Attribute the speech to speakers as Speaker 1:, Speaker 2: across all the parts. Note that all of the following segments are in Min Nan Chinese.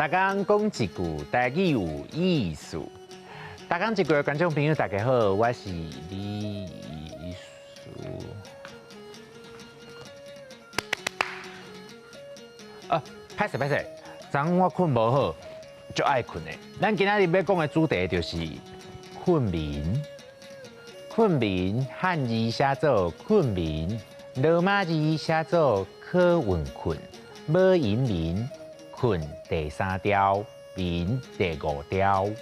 Speaker 1: 逐工講一句台語有意思。逐工一句的觀眾朋友，大家好，我是李醫師。啊，歹勢歹勢，昨昏我睏無好，足愛睏的。咱今仔日欲講的主題就是睏眠。睏眠漢字寫做睏眠，羅馬字寫做可穩睏，無音眠，睏第三調，眠第五調。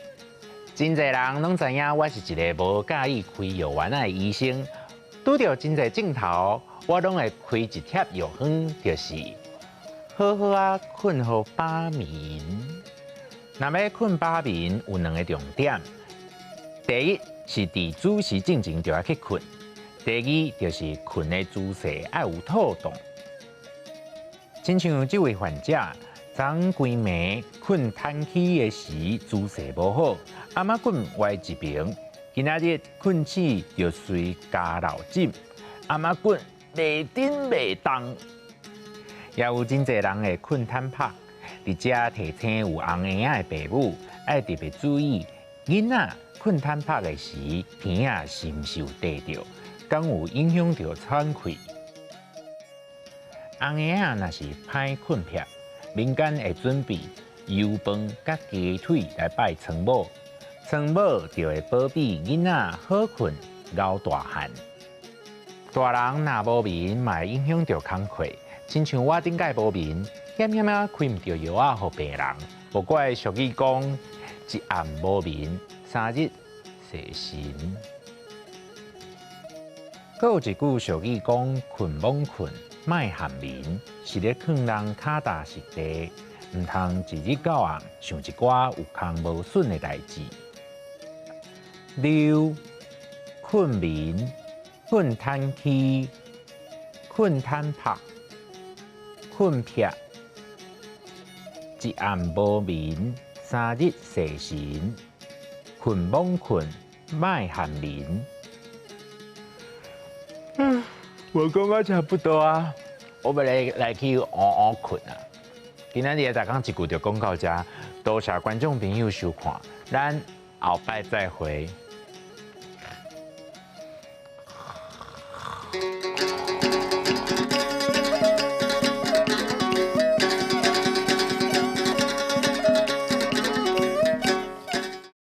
Speaker 1: 真濟人攏知影，我是一个無佮意開藥丸的醫生。拄著真濟症頭，我攏會開一帖藥方，就是好好仔睏予飽眠。若欲睏飽眠，有兩个重點。第一是佇子時進前就愛去睏；第二就是睏的姿勢愛有妥當。親像這位患者，昨昏規暝睏癱起的時姿勢無好，暗仔睏歪一爿，今仔日睏醒就隨加落枕，暗仔睏袂振袂動。也有真濟人會睏坦拍，佇遮提醒有紅嬰仔的爸母愛特別注意，囡仔睏坦拍的時，鼻仔是毋是有硩著，敢有影響著喘氣？紅嬰仔若是歹睏癖，民間會準備油飯佮雞腿來拜床母，床母就會保庇囡仔好睏、熬大漢。大人若無眠，嘛會影響著工課。親像我頂擺無眠，險險仔開毋著藥仔予病人。無怪俗語講，一暗無眠，三日洗神。閣有一句俗語講：睏罔睏，莫含眠，是咧勸人跤踏實地，毋通一日到暗想一寡有空無筍的代誌。溜、睏眠、睏坦起、睏坦拍、睏癖、一暗無眠，三日洗神，睏罔睏，莫含眠。嗯，我講甲差不多啊，我欲來來去烏烏睏啊。今仔日的逐工一句就講到遮，多謝觀眾朋友收看，咱後擺再會。